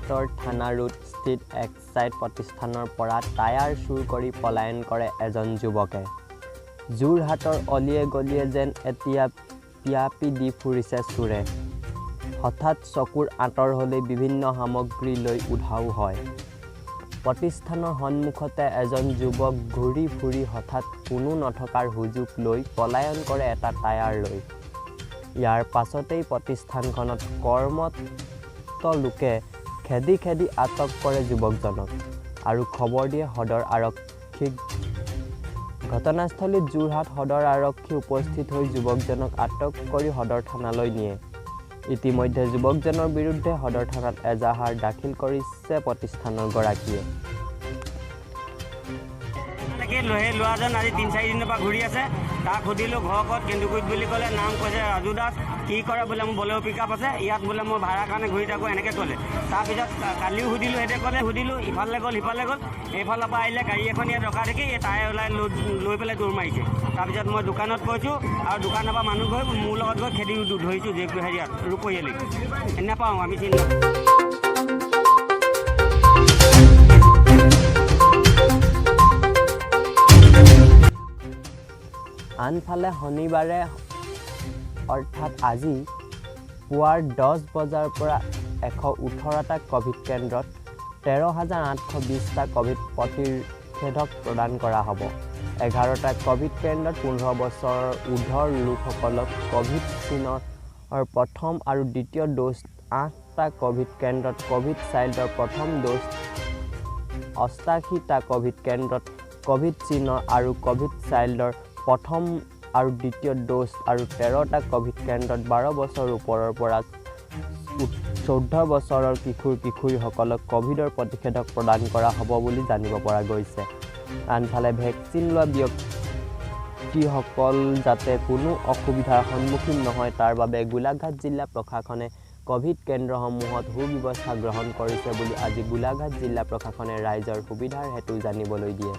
যোৰহাটৰ থানা ৰোডস্থিত এক্সাইড প্ৰতিষ্ঠানৰ পৰা টায়াৰ চুৰ কৰি পলায়ন কৰে এজন যুৱকে। যোৰহাটৰ অলিয়ে গলিয়ে যেন এতিয়া পিয়াপি দি ফুৰিছে চোৰে। হঠাৎ চকুৰ আঁতৰ হ'লেই বিভিন্ন সামগ্ৰী লৈ উধাও হয়। প্ৰতিষ্ঠানৰ সন্মুখতে এজন যুৱক ঘূৰি ফুৰি হঠাৎ কোনো নথকাৰ সুযোগ লৈ পলায়ন কৰে এটা টায়াৰ লৈ। ইয়াৰ পাছতেই প্ৰতিষ্ঠানখনত কৰ্মৰত লোকে খেদি খেদি আটক কৰে যুৱকজনক আৰু খবৰ দিয়ে সদৰ আৰক্ষীক। ঘটনাস্থলীত যোৰহাট সদৰ আৰক্ষী উপস্থিত হৈ যুৱকজনক আটক কৰি সদৰ থানালৈ নিয়ে। ইতিমধ্যে যুৱকজনৰ বিৰুদ্ধে সদৰ থানাত এজাহাৰ দাখিল কৰিছে প্ৰতিষ্ঠানৰ গৰাকীয়ে। সেই ল'ৰাজন আজি 3-4 দিনৰ পৰা ঘূৰি আছে। তাক সুধিলোঁ ঘৰ ক'ত, কেন্দুগুৰিত বুলি ক'লে। নাম কৈছে ৰাজু দাস। কি কৰে বোলে, মোৰ বলেৰো পিক আপ আছে, ইয়াত বোলে মই ভাড়াৰ কাৰণে ঘূৰি থাকোঁ, এনেকৈ ক'লে। তাৰপিছত কালিও সুধিলোঁ, সেইদৰে ক'লে। সুধিলোঁ ইফালে গ'ল সিফালে গ'ল, এইফালৰ পৰা আহিলে গাড়ী এখন ইয়াত ৰখা দেখি এই টায়াৰ ওলাই লৈ পেলাই দৌৰ মাৰিছে। তাৰপিছত মই দোকানত কৈছোঁ আৰু দোকানৰ পৰা মানুহ গৈ মোৰ লগত গৈ খেদি ধৰিছোঁ হেৰিয়াত ৰূপহীআলি। নাপাওঁ আমি চিনি নাপাওঁ। আনফালে শনিবাৰে অৰ্থাৎ আজি পুৱাৰ 10 বজাৰ পৰা 118টা ক'ভিড কেন্দ্ৰত 13,820টা ক'ভিড প্ৰতিষেধক প্ৰদান কৰা হ'ব। 11টা ক'ভিড কেন্দ্ৰত 15 বছৰৰ ঊৰ্ধৰ লোকসকলক ক'ভিড-চিনৰ প্ৰথম আৰু দ্বিতীয় ড'জ, 8টা ক'ভিড কেন্দ্ৰত ক'ভিড চাইল্ডৰ প্ৰথম ড'জ, 88টা ক'ভিড কেন্দ্ৰত ক'ভিড চিনৰ আৰু ক'ভিড চাইল্ডৰ প্ৰথম আৰু দ্বিতীয় ড'জ আৰু 13টা ক'ভিড কেন্দ্ৰত 12 বছৰৰ ওপৰৰ পৰা 14 বছৰৰ কিশোৰ কিশোৰীসকলক ক'ভিডৰ প্ৰতিষেধক প্ৰদান কৰা হ'ব বুলি জানিব পৰা গৈছে। আনফালে ভেকচিন লোৱা ব্যক্তিসকল যাতে কোনো অসুবিধাৰ সন্মুখীন নহয় তাৰ বাবে গোলাঘাট জিলা প্ৰশাসনে ক'ভিড কেন্দ্ৰসমূহত সুব্যৱস্থা গ্ৰহণ কৰিছে বুলি আজি গোলাঘাট জিলা প্ৰশাসনে ৰাইজৰ সুবিধাৰ হেতু জানিবলৈ দিয়ে।